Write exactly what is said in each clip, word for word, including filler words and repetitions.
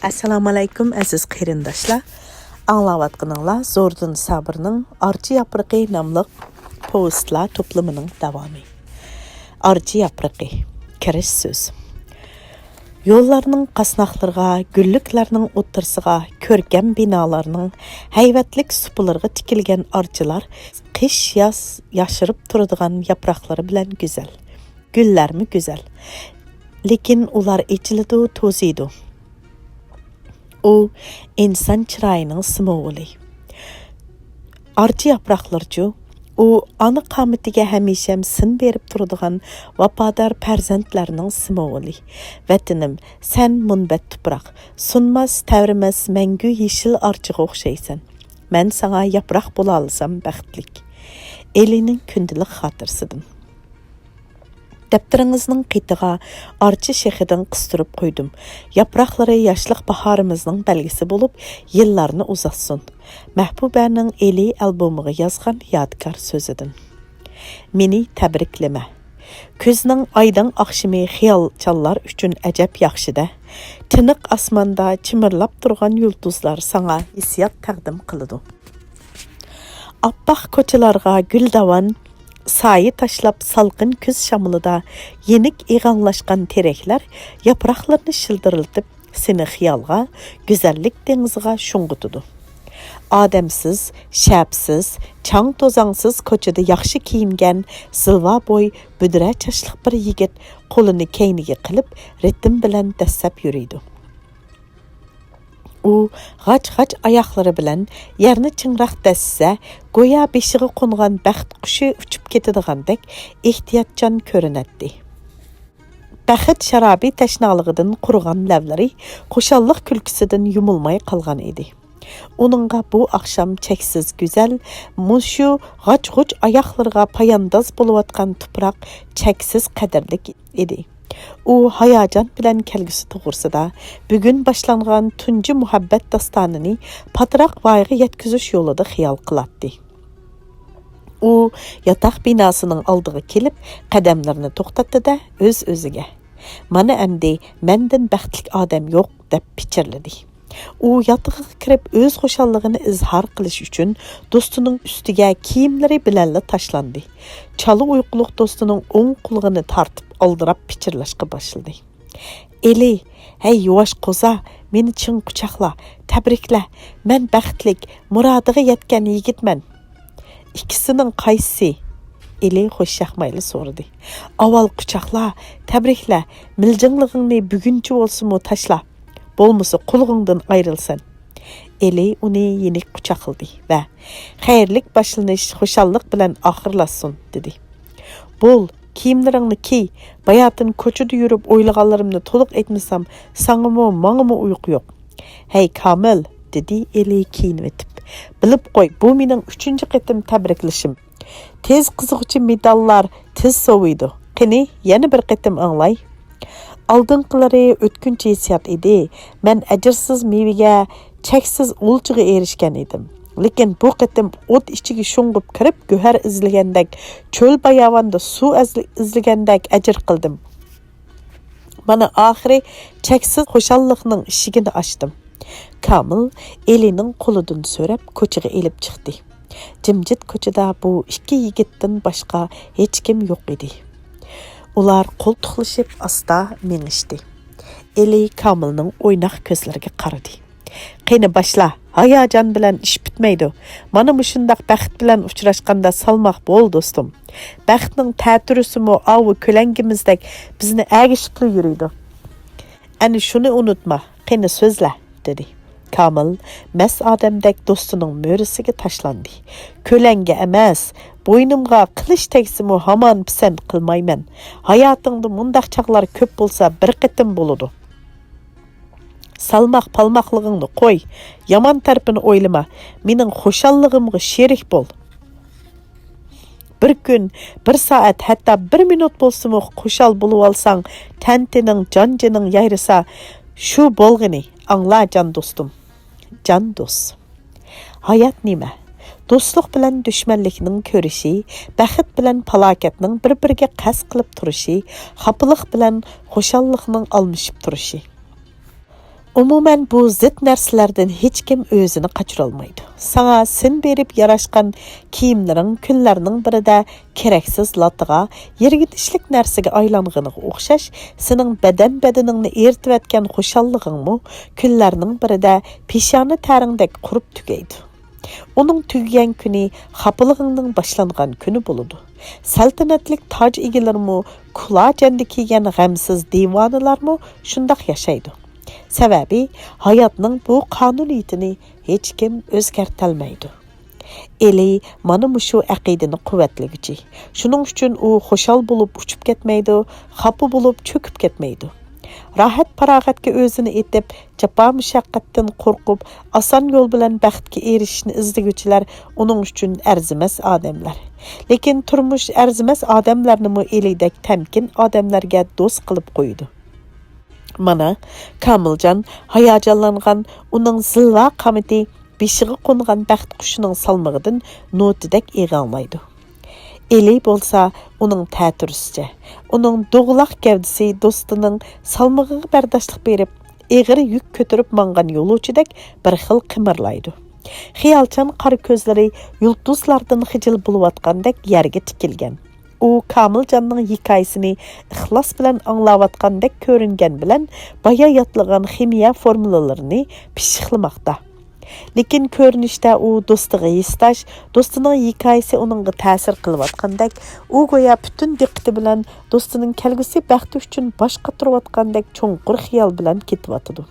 ئەسسالامۇئەلەيكۇم، ئەزىز قېرىنداشلار. ئاڭلاۋاتقىنىڭلار زوردۇن سابىرنىڭ ئارچا ياپرىقى ناملىق پوۋېستلار توپلىمىنىڭ داۋامى. ئارچا ياپرىقى، كىرىش سۆز. يوللارنىڭ قاسناقلىرىغا، گۈللۈكلەرنىڭ ئوتتۇرىسىغا، كۆركەم بىنالارنىڭ ھەيۋەتلىك سۇپىلىرىغا تىكىلگەن ئارچىلار قىش-ياز ياشىرىپ تۇرىدىغان ياپراقلىرى بىلەن گۈزەل. گۈللەرمۇ گۈزەل. لېكىن ئۇلار ئېچىلىدۇ، توزىيدۇ. ئۇ ئىنسان چىرايىنىڭ سىمۋولى. ئارچا ياپراقلىرىچۇ؟ ئۇ ئانا قامىتىگە ھەمىشەم سىن بېرىپ تۇرىدىغان ۋاپادار پەرزەنتلەرنىڭ سىمۋولى. ۋەتىنىم، سەن مۇنبەت تۇپراق، سۇنماس، تەۋرىمەس، مەڭگۈ يېشىل ئارچىغا ئوخشايسەن. مەن ساڭا ياپراق بولالىسام بەختلىك. ئېلىنىڭ كۈندىلىك خاتىرىسىدىن. دەپتىرىڭىزنىڭ قېتىغا ئارچا شېخىدىن قىستۇرۇپ قويدۇم. ياپراقلىرى ياشلىق باھارىمىزنىڭ بەلگىسى بولۇپ، يىللارنى ئۇزاتسۇن. مەھبۇبەنىڭ ئېلى ئالبومىغا يازغان يادىكار سۆزىدىن. مېنى تەبرىكلىمە. كۈزنىڭ ئايدىڭ ئاخشىمى خىيالچانلار ئۈچۈن ئەجەب ياخشى-دە. تىنىق ئاسماندا چىمىرلاپ تۇرغان يۇلتۇزلار ساڭا ھېسسىيات تەقدىم قىلىدۇ. ئاپئاق كوچىلارغا گۈلداۋان سايە تاشلاپ، سالقىن كۈز شامىلىدا يېنىك ئېغىڭلاشقان تېرەكلەر ياپراقلىرىنى شىلدىرلىتىپ، سېنى خىيالغا، گۈزەللىك دېڭىزىغا شۇڭغۇتىدۇ. ئادەمسىز، شەپىسىز، چاڭ-توزاڭسىز كوچىدا ياخشى كىيىنگەن زىلۋا بوي، بۈدرە چاچلىق بىر يىگىت قولىنى كەينىگە قىلىپ، رىتىم بىلەن دەسسەپ يۈرىدۇ. ئۇ غاچ-غاچ ئاياقلىرى بىلەن يەرنى چىڭراق دەسسە، گويا بېشىغا قونغان بەخت قۇشى ئۇچۇپ كېتىدىغاندەك ئېھتىياتچان كۆرۈنەتتى. بەخت شارابى تەشنالىقىدىن قۇرۇغان لەۋلىرى خۇشاللىق كۈلكىسىدىن يۇمۇلماي قالغان ئىدى. ئۇنىڭغا بۇ ئاخشام چەكسىز گۈزەل، مۇشۇ غاچ-غۇچ ئاياقلىرىغا پايانداز بولۇۋاتقان تۇپراق چەكسىز قەدىرلىك ئىدى. ئۇ ھاياجان بىلەن كەلگۈسى توغرىسىدا، بۈگۈن باشلانغان تۇنجى مۇھەببەت داستانىنى پاتراق ۋايىغا يەتكۈزۈش يولىدا خىيال قىلاتتى. ئۇ ياتاق بىناسىنىڭ ئالدىغا كېلىپ، قەدەملىرىنى توختاتتى-دە، ئۆز-ئۆزىگە، «مانا ئەمدى مەندىن بەختلىك ئادەم يوق» دەپ پىچىرلىدى. ئۇ ياتىقىغا كىرىپ، ئۆز خۇشاللىقىنى ئىزھار قىلىش ئۈچۈن دوستىنىڭ ئۈستىگە كىيىملىرى بىلەنلا تاشلاندى. چالا ئۇيقۇلۇق دوستىنىڭ ئوڭ قۇلىقىنى تارتىپ، ئالدىراپ پىچىرلاشقا باشلىدى. «ئېلى، ھەي، يۇۋاش قوزا، مېنى چىڭ قۇچاقلا، تەبرىكلە، مەن بەختلىك، مۇرادىغا يەتكەن يىگىتمەن.» «ئىككىسىنىڭ قايسىسى؟» ئېلى خۇش ياقمايلا سورىدى. «ئاۋۋال قۇچاقلا، تەبرىكلە، مىلجىڭلىقىڭنى بۈگۈنچە بولسىمۇ تاشلا. بولمىسا قۇلىقىڭدىن ئايرىلىسەن.» ئېلى ئۇنى يېنىك قۇچاقلىدى ۋە «خەيرلىك باشلىنىش خۇشاللىق بىلەن ئاخىرلاشسۇن» دېدى. «بول، كىيىملىرىڭنى كىي، باياتىن كوچىدا يۈرۈپ ئويلىغانلىرىمنى تولۇق ئېيتمىسام، ساڭىمۇ، ماڭىمۇ ئۇيقۇ يوق.» «ھەي، كامىل!» دېدى ئېلى كىيىنىۋېتىپ. «بىلىپ قوي، بۇ مېنىڭ ئۈچىنچى قېتىم تەبرىكلىشىم. تېز قىزىغۇچى مېتاللار تېز سوۋۇيدۇ. قېنى، يەنە بىر قېتىم ئاڭلاي.» «ئالدىنقىلىرى ئۆتكۈنچى ھېسسىيات ئىدى. مەن ئەجىرسىز مېۋىگە، چەكسىز ئولجىغا ئېرىشكەن ئىدىم. لېكىن بۇ قېتىم ئوت ئىچىگە شۇڭغۇپ كىرىپ، گۆھەر ئىزلىگەندەك، چۆل باياۋاندا سۇ ئەزلە-، ئىزلىگەندەك ئەجىر قىلدىم. مانا، ئاخىرى چەكسىز خۇشاللىقنىڭ ئىشىكىنى ئاچتىم.» كامىل ئېلىنىڭ قولىدىن سۆرەپ، كوچىغا ئېلىپ چىقتى. جىمجىت كوچىدا بۇ ئىككى يىگىتتىن باشقا ھېچكىم يوق ئىدى. ئۇلار قولتۇقلىشىپ ئاستا مېڭىشتى. ئېلى كامىلنىڭ ئويناق كۆزلىرىگە قارىدى. «قېنى باشلا، ھاياجان بىلەن ئىش پۈتمەيدۇ. مانا مۇشۇنداق بەخت بىلەن ئۇچراشقاندا سالماق بول، دوستۇم. بەختنىڭ تەتۈرىسىمۇ ئاۋۇ كۆلەڭگىمىزدەك بىزنى ئەگىشىپلا يۈرىدۇ. ئەنە شۇنى ئۇنتۇما، قېنى سۆزلە.» دېدى. كامىل مەست ئادەمدەك دوستىنىڭ مۈرىسىگە تاشلاندى. «كۆلەڭگە ئەمەس، بوينۇمغا قىلىچ تەگسىمۇ ھامان پىسەنت قىلمايمەن. ھاياتىڭدا مۇنداق چاغلار كۆپ بولسا، بىر قېتىم بولىدۇ. سالماق-پالماقلىقىڭنى قوي، يامان تەرىپىنى ئويلىما، مېنىڭ خۇشاللىقىمغا شېرىك بول. بىر كۈن، بىر سائەت، ھەتتا بىر مىنۇت بولسىمۇ خۇشال بولۇۋالساڭ، تەن-تېنىڭ، جان-جېنىڭ يايرىسا، شۇ بولغىنى، ئاڭلا، جان دوستۇم.» جان دوست. ھايات نېمە؟ دوستلۇق بىلەن دۈشمەنلىكنىڭ كۆرۈشى، بەخت بىلەن پالاكەتنىڭ بىر-بىرىگە قەست قىلىپ تۇرۇشى، خاپىلىق بىلەن خۇشاللىقنىڭ ئالمىشىپ تۇرۇشى. ئومۇمەن، بۇ زىت نەرسىلەردىن ھېچكىم ئۆزىنى قاچۇرالمايدۇ. ساڭا سىن بېرىپ ياراشقان كىيىملىرىڭ كۈنلەرنىڭ بىرىدە كېرەكسىز لاتىغا، يىرگىنچلىك نەرسىگە ئايلانغىنىغا ئوخشاش، سېنىڭ بەدەن-بەدىنىڭنى ئېرىتىۋەتكەن خۇشاللىقىڭمۇ كۈنلەرنىڭ بىرىدە پېشانە تەرىڭدەك قۇرۇپ تۈگەيدۇ. ئۇنىڭ تۈگىگەن كۈنى خاپىلىقىڭنىڭ باشلانغان كۈنى بولىدۇ. سەلتەنەتلىك تاج ئىگىلىرىمۇ، كۇلا جەندە كىيگەن غەمسىز دىۋانىلارمۇ شۇنداق ياشايدۇ. سەۋەبى، ھاياتنىڭ بۇ قانۇنىيىتىنى ھېچكىم ئۆزگەرتەلمەيدۇ. ئېلى مانا مۇشۇ ئەقىدىنى قۇۋۋەتلىگۈچى. شۇنىڭ ئۈچۈن ئۇ خۇشال بولۇپ ئۇچۇپ كەتمەيدۇ، خاپا بولۇپ چۆكۈپ كەتمەيدۇ. راھەت-پاراغەتكە ئۆزىنى ئېتىپ، جاپا-مۇشەققەتتىن قورقۇپ، ئاسان يول بىلەن بەختكە ئېرىشىشنى ئىزدىگۈچىلەر ئۇنىڭ ئۈچۈن ئەرزىمەس ئادەملەر. لېكىن تۇرمۇش ئەرزىمەس ئادەملەرنىمۇ ئېلىدەك تەمكىن ئادەملەرگە دوست قىلىپ قويىدۇ. مانا، كامىلجان ھاياجانلانغان، ئۇنىڭ زىلۋا قامىتى بېشىغا قونغان بەخت قۇشىنىڭ سالمىقىدىن نوتىدەك ئېغىڭلايدۇ. ئېلى بولسا ئۇنىڭ تەتۈرىسىچە، ئۇنىڭ دوغىلاق گەۋدىسى دوستىنىڭ سالمىقىغا بەرداشلىق بېرىپ، ئېغىر يۈك كۆتۈرۈپ ماڭغان يولۇچىدەك بىر خىل قىمىرلايدۇ. خىيالچان قارا كۆزلىرى يۇلتۇزلاردىن خىجىل بولۇۋاتقاندەك يەرگە تىكىلگەن. ئۇ كامىلجاننىڭ ھېكايىسىنى ئىخلاس بىلەن ئاڭلاۋاتقاندەك كۆرۈنگەن بىلەن، بايا يادلىغان خىمىيە فورمۇلىلىرىنى پىششىقلىماقتا. لېكىن كۆرۈنۈشتە ئۇ دوستىغا ھېسداش، دوستىنىڭ ھېكايىسى ئۇنىڭغا تەسىر قىلىۋاتقاندەك، ئۇ گويا پۈتۈن دىققىتى بىلەن دوستىنىڭ كەلگۈسى بەختى ئۈچۈن باش قاتۇرۇۋاتقاندەك چوڭقۇر خىيال بىلەن كېتىۋاتىدۇ.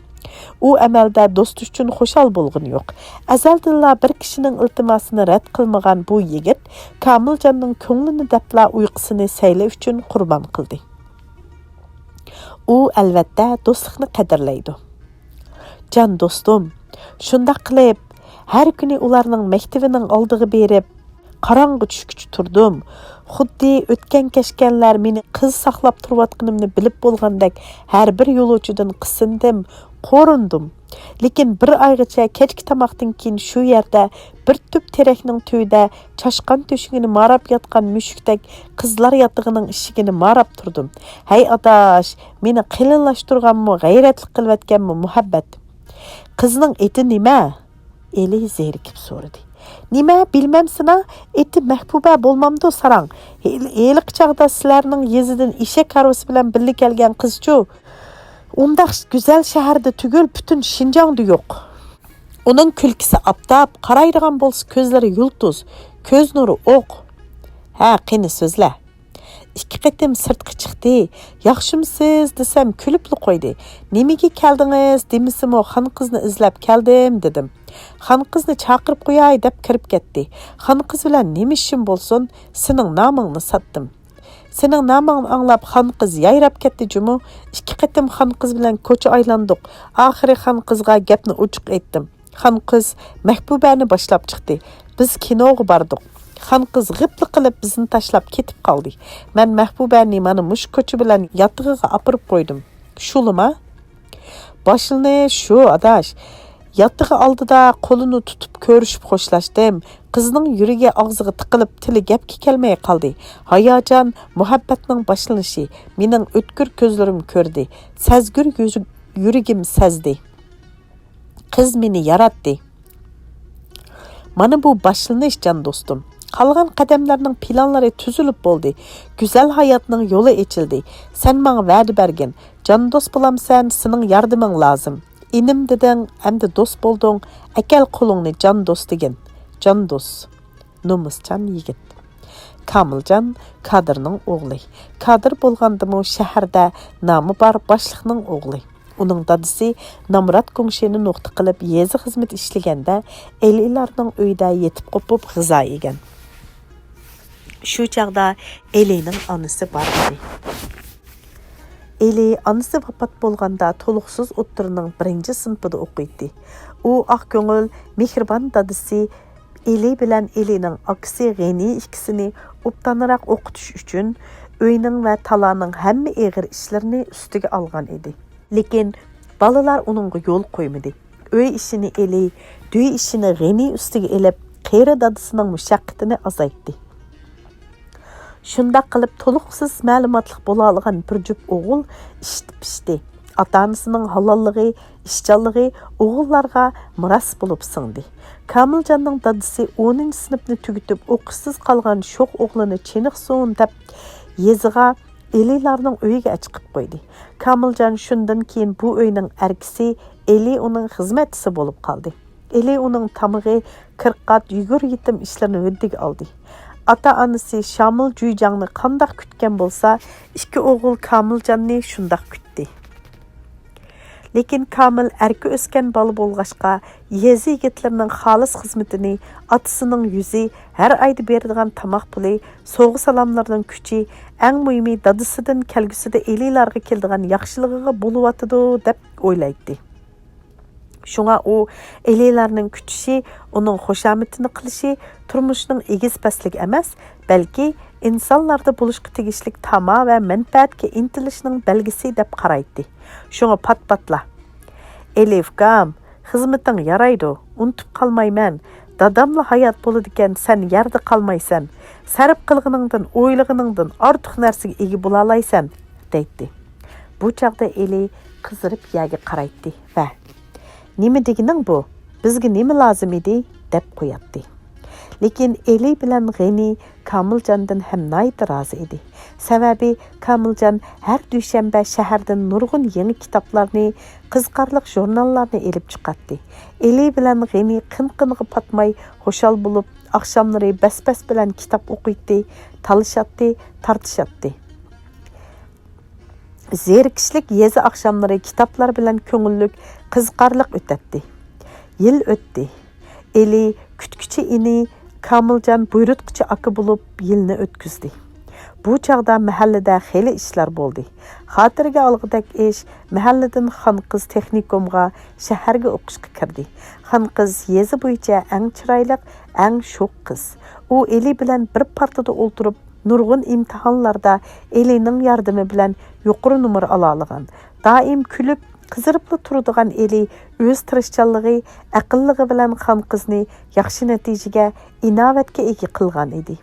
ئۇ ئەمەلدە دوستى ئۈچۈن خۇشال بولغىنى يوق. ئەزەلدىنلا بىر كىشىنىڭ ئىلتىماسىنى رەت قىلمىغان بۇ يىگىت كامىلجاننىڭ كۆڭلىنى دەپلا ئۇيقۇسىنى سەيلە ئۈچۈن قۇربان قىلدى. ئۇ، ئەلۋەتتە، دوستلۇقنى قەدىرلەيدۇ. جان دوستۇم، شۇنداق قىلىپ، ھەر كۈنى ئۇلارنىڭ مەكتىۋىنىڭ ئالدىغا بېرىپ، قاراڭغۇ چۈشكىچە تۇردۇم. خۇددى ئۆتكەن كەچكەنلەر مېنى قىز ساقلاپ تۇرۇۋاتقىنىمنى بىلىپ بولغاندەك، ھەر بىر يولۇچىدىن قىسىندىم، قورۇندۇم. لېكىن بىر ئايغىچە كەچكى تاماقتىن كېيىن شۇ يەردە بىر تۈپ تېرەكنىڭ تۈۋىدە چاشقان تۆشۈكىنى ماراپ ياتقان مۈشۈكتەك قىزلار ياتىقىنىڭ ئىشىكىنى ماراپ تۇردۇم. ھەي ئاداش، مېنى قېلىنلاشتۇرغانمۇ، غەيرەتلىك قىلىۋەتكەنمۇ مۇھەببەت؟ قىزنىڭ ئېتى نېمە؟ ئېلى زېرىكىپ سورىدى. نېمە، بىلمەمسىنا؟ ئېتى مەھبۇبە بولمامدۇ ساراڭ؟ ھېل-، ھېلىقى چاغدا سىلەرنىڭ يېزىدىن ئېشەك ھارۋىسى بىلەن بىللە كەلگەن قىزچۇ؟ ئۇنداق گۈزەل شەھەردە تۈگۈل، پۈتۈن شىنجاڭدا يوق. ئۇنىڭ كۈلكىسى ئاپتاپ، قارايدىغان بولسا كۆزلىرى يۇلتۇز، كۆز نۇرى ئوق. ھە، قېنى سۆزلە. ئىككى قېتىم سىرتقا چىقتى. ياخشىمسىز دېسەم، كۈلۈپلا قويدى. نېمىگە كەلدىڭىز دېمىسىمۇ، خانقىزنى ئىزلەپ كەلدىم، دېدىم. خانقىزنى چاقىرىپ قوياي دەپ كىرىپ كەتتى. خانقىز بىلەن نېمە ئىشىم بولسۇن، سېنىڭ نامىڭنى ساتتىم. سېنىڭ نامىڭنى ئاڭلاپ خانقىز يايراپ كەتتى جۇمۇ. ئىككى قېتىم خانقىز بىلەن كوچا ئايلاندۇق. ئاخىرى خانقىزغا گەپنى ئوچۇق ئېيتتىم. خانقىز مەھبۇبەنى باشلاپ چىقتى. بىز كىنوغا باردۇق. خانقىز غىپلا قىلىپ بىزنى تاشلاپ كېتىپ قالدى. مەن مەھبۇبەنى مانا مۇشۇ كوچا بىلەن ياتىقىغا ئاپىرىپ قويدۇم. شۇلىما؟ باشلىنىش شۇ، ئاداش. ياتىقى ئالدىدا قولىنى تۇتۇپ كۆرۈشۈپ خوشلاشتىم. قىزنىڭ يۈرىكى ئاغزىغا تىقىلىپ، تىلى گەپكە كەلمەي قالدى. ھاياجان مۇھەببەتنىڭ باشلىنىشى. مېنىڭ ئۆتكۈر كۆزلىرىم كۆردى. سەزگۈر يۈز-، يۈرىكىم سەزدى. قىز مېنى ياراتتى. مانا بۇ باشلىنىش، جان دوستۇم. قالغان قەدەملەرنىڭ پىلانلىرى تۈزۈلۈپ بولدى. گۈزەل ھاياتنىڭ يولى ئېچىلدى. سەن ماڭا ۋەدە بەرگىن. جان دوست بولامسەن، سېنىڭ ياردىمىڭ لازىم. ئىنىم دېدىڭ، ئەمدى دوست بولدۇڭ. ئەكەل قولۇڭنى، جان دوست دېگىن. جان دوست. نومۇسچان يىگىت. كامىلجان كادىرنىڭ ئوغلى. كادىر بولغاندىمۇ شەھەردە نامى بار باشلىقنىڭ ئوغلى. ئۇنىڭ دادىسى نامرات گۇڭشېنى نۇقتا قىلىپ يېزا خىزمىتى ئىشلىگەندە، ئېلىلارنىڭ ئۆيىدە يېتىپ قوپۇپ غىزا يېگەن. شۇ چاغدا ئېلىنىڭ ئانىسى بار ئىدى. ئېلى ئانىسى ۋاپات بولغاندا تولۇقسىز ئوتتۇرىنىڭ بىرىنچى سىنىپىدا ئوقۇيتتى. ئۇ ئاق كۆڭۈل، مېھرىبان دادىسى ئېلى بىلەن ئېلىنىڭ ئاكىسى غېنى ئىككىسىنى ئوبدانراق ئوقۇتۇش ئۈچۈن ئۆينىڭ ۋە تالانىڭ ھەممە ئېغىر ئىشلىرىنى ئۈستىگە ئالغان ئىدى. لېكىن بالىلار ئۇنىڭغا يول قويمىدى. ئۆي ئىشىنى ئېلى، ئۆي ئىشىنى غېنى ئۈستىگە ئېلىپ، قېرى دادىسىنىڭ مۇشەققىتىنى ئازايتتى. شۇنداق قىلىپ، تولۇقسىز مەلۇماتلىق بولالىغان بىر جۈپ ئوغۇل ئىشتە پىشتى. ئاتا-ئانىسىنىڭ ھالاللىقى، ئىشچانلىقى ئوغۇللارغا مىراس بولۇپ سىڭدى. كامىلجاننىڭ دادىسى ئونىنچى سىنىپنى تۈگىتىپ ئوقۇشسىز قالغان شوخ ئوغلىنى چېنىقسۇن دەپ يېزىغا ئېلىلارنىڭ ئۆيىگە ئەچىقىپ قويدى. كامىلجان شۇندىن كېيىن بۇ ئۆينىڭ ئەركىسى، ئېلى ئۇنىڭ خىزمەتچىسى بولۇپ قالدى. ئېلى ئۇنىڭ تامىقى، كىرقات، يۈگۈر يېتىم ئىشلىرىنى ھۆددىگە ئالدى. ئاتا-ئانىسى شامىل جۈيجاڭنى قانداق كۈتكەن بولسا، ئىككى ئوغۇل كامىلجاننى شۇنداق كۈتتى. لېكىن كامىل ئەركە ئۆسكەن بالا بولغاچقا، يېزا يىگىتلىرىنىڭ خالىس خىزمىتىنى، ئاتىسىنىڭ يۈزى، ھەر ئايدا بېرىدىغان تاماق پۇلى، سوۋغا-سالاملىرىنىڭ كۈچى، ئەڭ مۇھىمى دادىسىدىن كەلگۈسىدە ئېلىلارغا كېلىدىغان ياخشىلىقىغا بولۇۋاتىدۇ دەپ ئويلايتتى. شۇڭا ئۇ ئېلىلارنىڭ كۈتۈشى، ئۇنىڭ خۇشامىتىنى قىلىشى تۇرمۇشنىڭ ئېگىز-پەسلىكى ئەمەس، بەلكى ئىنسانلاردا بولۇشقا تېگىشلىك تاما ۋە مەنپەئەتكە ئىنتىلىشنىڭ بەلگىسى دەپ قارايتتى. شۇڭا پات-پاتلا، «ئېلى ئۇكام، خىزمىتىڭ يارايدۇ، ئۇنتۇپ قالمايمەن. داداملا ھايات بولىدىكەن، سەن يەردە قالمايسەن. سەرپ قىلغىنىڭدىن، ئويلىغىنىڭدىن ئارتۇق نەرسىگە ئىگە بولالايسەن» دەيتتى. بۇ چاغدا ئېلى قىزىرىپ يەرگە قارايتتى ۋە، «نېمە دېگىنىڭ بۇ؟ بىزگە نېمە لازىم ئىدى؟» دەپ قوياتتى. لېكىن ئېلى بىلەن غېنى كامىلجاندىن ھەم ناھايىتى رازى ئىدى. سەۋەبى، كامىلجان ھەر دۈشەنبە شەھەردىن نۇرغۇن يېڭى كىتابلارنى، قىزىقارلىق ژۇرناللارنى ئېلىپ چىقاتتى. ئېلى بىلەن غېنى قىن-قىنىغا پاتماي خۇشال بولۇپ، ئاخشاملىرى بەس-بەس بىلەن كىتاب ئوقۇيتتى، تالىشاتتى، تارتىشاتتى. زېرىكىشلىك يېزا ئاخشاملىرى كىتابلار بىلەن كۆڭۈللۈك، قىزىقارلىق ئۆتەتتى. يىل ئۆتتى. ئېلى كۈتكۈچى ئىنى، كامىلجان بۇيرۇتقۇچى ئاكا بولۇپ يىلنى ئۆتكۈزدى. بۇ چاغدا مەھەللىدە خېلى ئىشلار بولدى. خاتىرىگە ئالغۇدەك ئىش، مەھەللىدىن خانقىز تېخنىكومغا، شەھەرگە ئوقۇشقا كىردى. خانقىز يېزا بويىچە ئەڭ چىرايلىق، ئەڭ شوخ قىز. ئۇ ئېلى بىلەن بىر پارتىدا ئولتۇرۇپ، نۇرغۇن ئىمتىھانلاردا ئېلىنىڭ ياردىمى بىلەن يۇقىرى نومۇر ئالالىغان. دائىم كۈلۈپ، قىزىرىپلا تۇرىدىغان ئېلى ئۆز تىرىشچانلىقى، ئەقىللىقى بىلەن خانقىزنى ياخشى نەتىجىگە، ئىناۋەتكە ئىگە قىلغان ئىدى.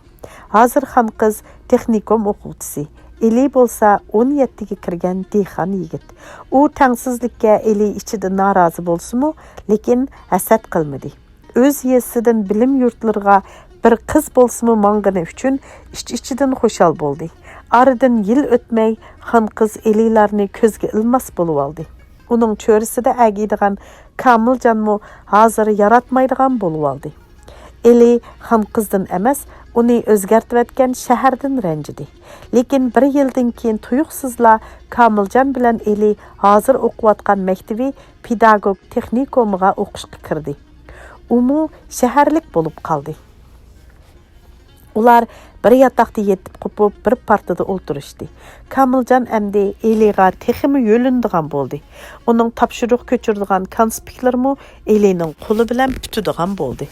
ھازىر خانقىز تېخنىكوم ئوقۇغۇچىسى، ئېلى بولسا ئون يەتتىگە كىرگەن دېھقان يىگىت. ئۇ تەڭسىزلىككە ئېلى ئىچىدە نارازى بولسىمۇ، لېكىن ھەسەت قىلمىدى. ئۆز يېزىسىدىن بىلىم يۇرتلىرىغا بىر قىز بولسىمۇ ماڭغىنى ئۈچۈن ئىچ-ئىچىدىن خۇشال بولدى. ئارىدىن يىل ئۆتمەي، خانقىز ئېلىلارنى كۆزگە ئىلماس بولۇۋالدى. ئۇنىڭ چۆرىسىدە ئەگىيدىغان كامىلجانمۇ ھازىر ياراتمايدىغان بولۇۋالدى. ئېلى خانقىزدىن ئەمەس، ئۇنى ئۆزگەرتىۋەتكەن شەھەردىن رەنجىدى. لېكىن بىر يىلدىن كېيىن تۇيۇقسىزلا كامىلجان بىلەن ئېلى ھازىر ئوقۇۋاتقان مەكتىۋى پېداگوگ تېخنىكومىغا ئوقۇشقا كىردى. ئۇمۇ شەھەرلىك بولۇپ قالدى. ئۇلار بىر ياتاقتا يېتىپ قوپۇپ، بىر پارتىدا ئولتۇرۇشتى. كامىلجان ئەمدى ئېلىغا تېخىمۇ يۆلىنىدىغان بولدى. ئۇنىڭ تاپشۇرۇق كۆچۈرىدىغان كانسپىكلىرىمۇ ئېلىنىڭ قولى بىلەن پۈتىدىغان بولدى.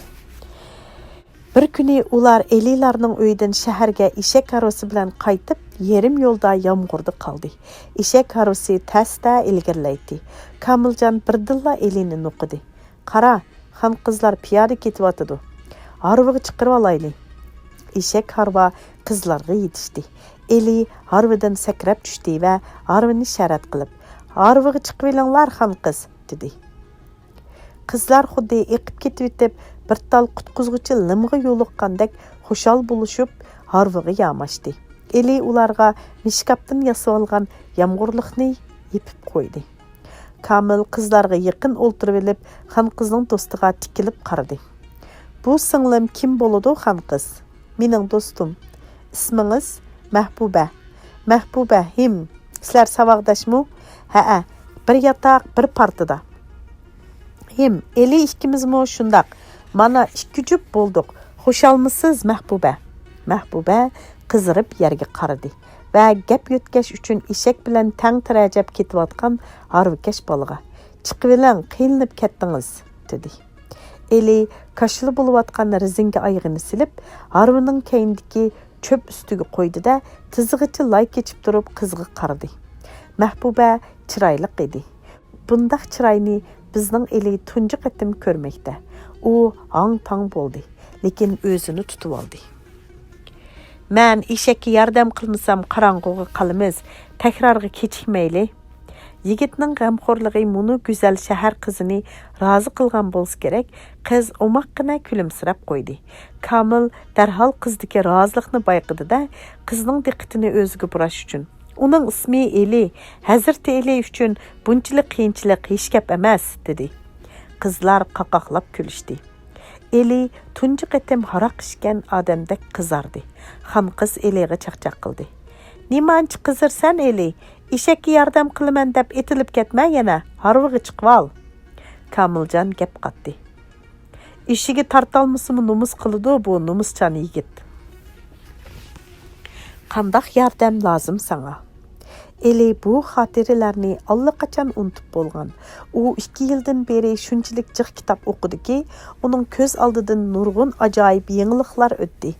بىر كۈنى ئۇلار ئېلىلارنىڭ ئۆيىدىن شەھەرگە ئېشەك ھارۋىسى بىلەن قايتىپ، يېرىم يولدا يامغۇردا قالدى. ئېشەك ھارۋىسى تەستە ئىلگىرىلەيتتى. كامىلجان بىردىنلا ئېلىنى نوقۇدى. «قارا، خانقىزلار پىيادە كېتىۋاتىدۇ. ھارۋىغا چىقىرىۋالايلى.» ئېشەك ھارۋا قىزلارغا يېتىشتى. ئېلى ھارۋىدىن سەكرەپ چۈشتى ۋە ھارۋىنى شەرەت قىلىپ، «ھارۋىغا چىقىۋېلىڭلار، خانقىز!» دېدى. قىزلار خۇددى ئېقىپ كېتىۋېتىپ، بىر تال قۇتقۇزغۇچى لىمغا يولۇققاندەك خۇشال بولۇشۇپ، ھارۋىغا ياماشتى. ئېلى ئۇلارغا مىشكاپتىن ياسىۋالغان يامغۇرلۇقنى يېپىپ قويدى. كامىل قىزلارغا يېقىن ئولتۇرۇۋېلىپ، خانقىزنىڭ دوستىغا تىكىلىپ قارىدى. «بۇ سىڭلىم كىم بولىدۇ، خانقىز؟» «مېنىڭ دوستۇم.» «ئىسمىڭىز؟» «مەھبۇبە.» «مەھبۇبە، ھىم، سىلەر ساۋاقداشمۇ؟» «ھەئە، بىر ياتاق، بىر پارتىدا.» «ھىم، ئېلى ئىككىمىزمۇ شۇنداق. مانا، ئىككى جۈپ بولدۇق. خۇشالمۇسىز، مەھبۇبە؟» مەھبۇبە قىزىرىپ يەرگە قارىدى ۋە گەپ يۆتكەش ئۈچۈن ئېشەك بىلەن تەڭ تىرەجەپ كېتىۋاتقان ھارۋىكەش بالىغا، «چىقىۋېلىڭ، قىينىلىپ كەتتىڭىز» دېدى. ئېلى كاشىلا بولۇۋاتقان رېزىنكە ئايىغىنى سېلىپ، ھارۋىنىڭ كەينىدىكى چۆپ ئۈستىگە قويدى-دە، تىزىغىچە لاي كېچىپ تۇرۇپ قىزغا قارىدى. مەھبۇبە چىرايلىق ئىدى. بۇنداق چىراينى بىزنىڭ ئېلى تۇنجى قېتىم كۆرمەكتە. ئۇ ھاڭ-تاڭ بولدى، لېكىن ئۆزىنى تۇتۇۋالدى. «مەن ئېشەككە ياردەم قىلمىسام، قاراڭغۇغا قالىمىز. تەكرارغا كېچىكمەيلى.» يىگىتنىڭ غەمخورلۇقى مۇنۇ گۈزەل شەھەر قىزىنى رازى قىلغان بولسا كېرەك، قىز ئوماققىنە كۈلۈمسىرەپ قويدى. كامىل دەرھال قىزدىكى رازىلىقنى بايقىدى-دە، قىزنىڭ دىققىتىنى ئۆزىگە بۇراش ئۈچۈن، «ئۇنىڭ ئىسمى ئېلى، ھەزرىتى ئېلى ئۈچۈن بۇنچىلىك قىيىنچىلىق ھېچ گەپ ئەمەس» دېدى. قىزلار قاقاقلاپ كۈلۈشتى. ئېلى تۇنجى قېتىم ھاراق ئىچكەن ئادەمدەك قىزاردى. خانقىز ئېلىغا چاقچاق قىلدى. «نېمانچە قىزىرسەن، ئېلى؟ ئېشەككە ياردەم قىلىمەن دەپ ئېتىلىپ كەتمە يەنە، ھارۋىغا چىقىۋال.» كامىلجان گەپ قاتتى. «ئېشىگە تارتالمىسىمۇ نومۇس قىلىدۇ بۇ نومۇسچان يىگىت.» «قانداق ياردەم لازىم ساڭا؟» ئېلى بۇ خاتىرىلەرنى ئاللىقاچان ئۇنتۇپ بولغان. ئۇ ئىككى يىلدىن بېرى شۇنچىلىك جىق كىتاب ئوقۇدىكى، ئۇنىڭ كۆز ئالدىدىن نۇرغۇن ئاجايىپ يېڭىلىقلار ئۆتتى.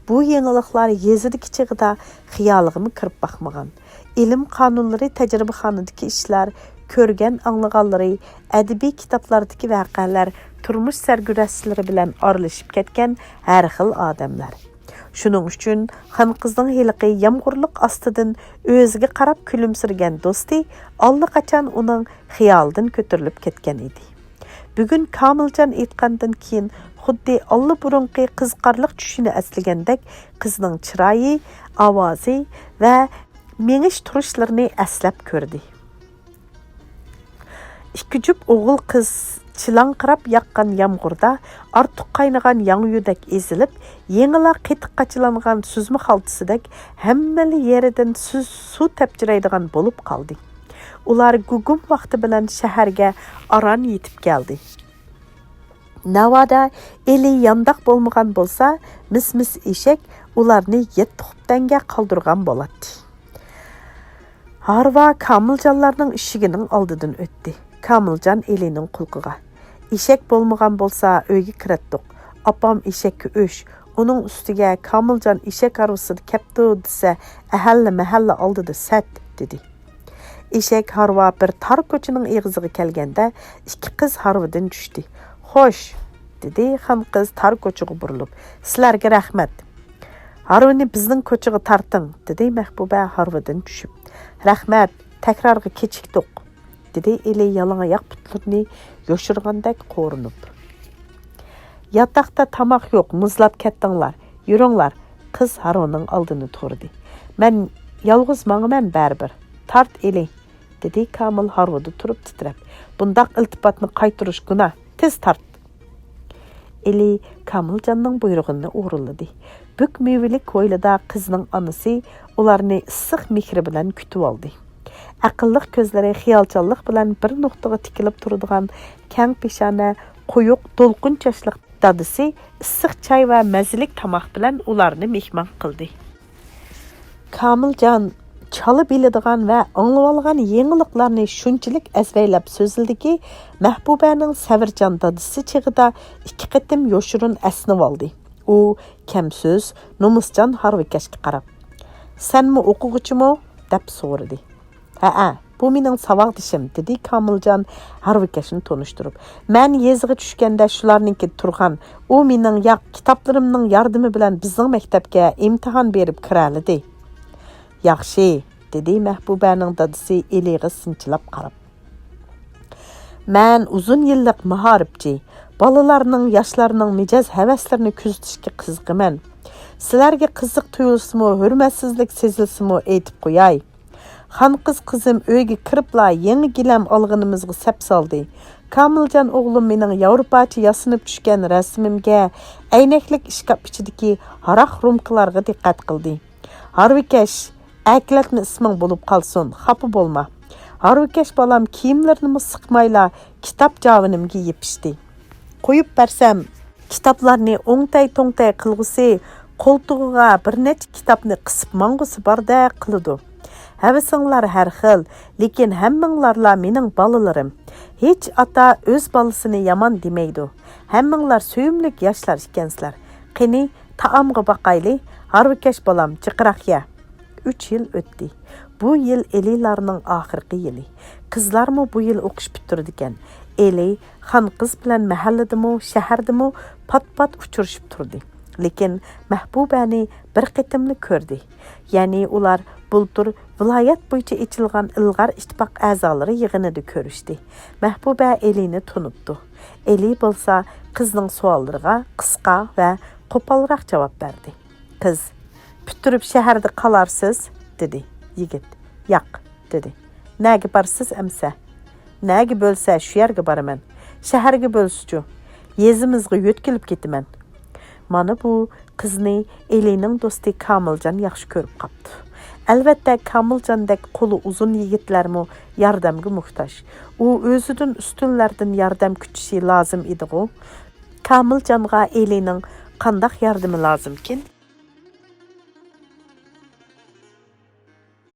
بۇ يېڭىلىقلار يېزىدىكى چېغىدا خىيالىغىمۇ كىرىپ باقمىغان. ئىلىم قانۇنلىرى، تەجرىبىخانىدىكى ئىشلار، كۆرگەن ئاڭلىغانلىرى، ئەدەبىي كىتابلاردىكى ۋەقەلەر، تۇرمۇش سەرگۈزەشتلىرى بىلەن ئارىلىشىپ كەتكەن ھەر خىل ئادەملەر. شۇنىڭ ئۈچۈن خانقىزنىڭ ھېلىقى يامغۇرلۇق ئاستىدىن ئۆزىگە قاراپ كۈلۈمسىرىگەن دوستى ئاللىقاچان ئۇنىڭ خىيالىدىن كۆتۈرۈلۈپ كەتكەن ئىدى. بۈگۈن كامىلجان ئېيتقاندىن كېيىن خۇددى ئاللىبۇرۇنقى قىزىقارلىق چۈشىنى ئەسلىگەندەك قىزنىڭ چىرايى، ئاۋازى ۋە مېڭىش تۇرۇشلىرىنى ئەسلەپ كۆردى. ئىككى جۈپ ئوغۇل-قىز چىلاڭقىراپ ياغقان يامغۇردا ئارتۇق قاينىغان ياڭيۇدەك ئېزىلىپ، يېڭىلا قېتىق قاچىلانغان سۈزمە خالتىسىدەك ھەممىلا يېرىدىن سۇ تەپچىرەيدىغان بولۇپ قالدى. ئۇلار گۇگۇم ۋاقتى بىلەن شەھەرگە ئاران يېتىپ كەلدى. ناۋادا ئېلى يانداق بولمىغان بولسا، مىس-مىس ئېشەك ئۇلارنى يەتتە خۇپتەڭگە قالدۇرغان بولاتتى. ھارۋا كامىلجانلارنىڭ ئىشىكىنىڭ ئالدىدىن ئۆتتى. كامىلجان ئېلىنىڭ قۇلىقىغا، «ئېشەك بولمىغان بولسا، ئۆيگە كىرەتتۇق. ئاپام ئېشەككە ئۆچ، ئۇنىڭ ئۈستىگە كامىلجان ئېشەك ھارۋىسىدا كەپتۇ دېسە، ئەھەللە-مەھەللە ئالدىدا سەت» دېدى. ئېشەك ھارۋا بىر تار كوچىنىڭ ئېغىزىغا كەلگەندە، ئىككى قىز ھارۋىدىن چۈشتى. «خوش!» دېدى خانقىز تار كوچىغا بۇرۇلۇپ. «سىلەرگە رەھمەت.» «ھارۋىنى بىزنىڭ كوچىغا تارتىڭ» دېدى مەھبۇبە ھارۋىدىن چۈشۈپ. «رەھمەت، تەكرارغا كېچىكتۇق» دېدى ئېلى يالىڭاياق پۇتلىرىنى يوشۇرغاندەك قورۇنۇپ. «ياتاقتا تاماق يوق، مۇزلاپ كەتتىڭلار. يۈرۈڭلار.» قىز ھارۋىنىڭ ئالدىنى تورىدى. «مەن يالغۇز ماڭىمەن بەرىبىر. تارت ئېلى» دېدى كامىل ھارۋىدا تۇرۇپ تىترەپ. «بۇنداق ئىلتىپاتنى قايتۇرۇش گۇناھ. تېز تارت!» ئېلى كامىلجاننىڭ بۇيرۇغىنى ئورۇنلىدى. بۈك مېۋىلىك ھويلىدا قىزنىڭ ئانىسى ئۇلارنى ئىسسىق مېھرى بىلەن كۈتۈۋالدى. ئەقىللىق كۆزلىرى خىيالچانلىق بىلەن بىر نۇقتىغا تىكىلىپ تۇرىدىغان كەڭ پېشانە، قويۇق دولقۇن چاچلىق دادىسى ئىسسىق چاي ۋە مەززىلىك تاماق بىلەن ئۇلارنى مېھمان قىلدى. كامىلجان چالا بىلىدىغان ۋە ئاڭلىۋالغان يېڭىلىقلارنى شۇنچىلىك ئەزبەرلەپ سۆزلىدىكى، مەھبۇبەنىڭ سەۋرجان دادىسى چېغىدا ئىككى قېتىم يوشۇرۇن ئەسنىۋالدى. ئۇ كەم سۆز، نومۇسجان ھارۋىكەشكە قاراپ، «سەنمۇ ئوقۇغۇچىمۇ؟» دەپ سورىدى. «ھەئە، بۇ مېنىڭ ساۋاقدىشىم» دېدى كامىلجان ھارۋىكەشنى تونۇشتۇرۇپ. «مەن يېزىغا چۈشكەندە شۇلارنىڭكىدە تۇرغان. ئۇ مېنىڭ ياق، كىتابلىرىمنىڭ ياردىمى بىلەن بىزنىڭ مەكتەپكە ئىمتىھان بېرىپ كىرەلىدى.» «ياخشى» دېدى مەھبۇبەنىڭ دادىسى ئېلىغا سىنچىلاپ قاراپ. «مەن ئۇزۇن يىللىق مائارىپچى، بالىلارنىڭ، ياشلارنىڭ مىجەز ھەۋەسلىرىنى كۆزىتىشكە قىزىقىمەن. سىلەرگە قىزىق تۇيۇلسىمۇ، ھۆرمەتسىزلىك سېزىلسىمۇ ئېيتىپ قوياي. خانقىز قىزىم ئۆيگە كىرىپلا يېڭى گىلەم ئالغىنىمىزغا سەپ سالدى. كامىلجان ئوغلۇم مېنىڭ ياۋروپاچە ياسىنىپ چۈشكەن رەسىمىمگە، ئەينەكلىك ئىشكاپ ئىچىدىكى ھاراق رومكىلارغا دىققەت قىلدى. ھارۋىكەش، ئەكلەتمە ئىسمىڭ بولۇپ قالسۇن، خاپا بولما. ھارۋىكەش بالام كىيىملىرىنىمۇ سىقمايلا كىتاب جاۋىنىمگە يېپىشتى. قويۇپ بەرسەم، كىتابلارنى ئوڭتەي-توڭتەي قىلغۇسى، قولتۇقىغا بىر نەچچە كىتابنى قىسىپ ماڭغۇسى باردەك قىلىدۇ. ھەۋىسىڭلار ھەر خىل، لېكىن ھەممىڭلارلا مېنىڭ بالىلىرىم. ھېچ ئاتا ئۆز بالىسىنى يامان دېمەيدۇ. ھەممىڭلار سۆيۈملۈك ياشلار ئىكەنسىلەر. قېنى، تائامغا باقايلى، ھارۋىكەش بالام، جىقراق يە. ئۈچ يىل ئۆتتى. بۇ يىل ئېلىلارنىڭ ئاخىرقى يىلى. قىزلارمۇ بۇ يىل ئوقۇش پۈتتۈرىدىكەن. ئېلى خانقىز بىلەن مەھەللىدىمۇ، شەھەردىمۇ پات-پات ئۇچرىشىپ تۇردى. لېكىن مەھبۇبەنى بىر قېتىملا كۆردى. يەنى ئۇلار بۇلتۇر ۋىلايەت بويىچە ئېچىلغان ئىلغار ئىتتىپاق ئەزالىرى يىغىنىدا كۆرۈشتى. مەھبۇبە ئېلىنى تونۇپتۇ. ئېلى بولسا قىزنىڭ سوئاللىرىغا قىسقا ۋە قوپالراق جاۋاب بەردى. قىز، پۈتتۈرۈپ شەھەردە قالارسىز، دېدى. يىگىت، ياق، دېدى. نەگە بارىسىز ئەمسە؟ نەگە بۆلسە، شۇ يەرگە بارىمەن. شەھەرگە بۆلسىچۇ؟ يېزىمىزغا يۆتكىلىپ كېتىمەن. مانا بۇ قىزنى ئېلىنىڭ دوستى كامىلجان ياخشى كۆرۈپ قاپتۇ. ئەلۋەتتە، كامىلجاندەك قولى ئۇزۇن يىگىتلەرمۇ ياردەمگە موھتاج. ئۇ ئۆزىدىن ئۈستۈنلەردىن ياردەم كۈتۈشى لازىم ئىدىغۇ. كامىلجانغا ئېلىنىڭ قانداق ياردىمى لازىمكىن؟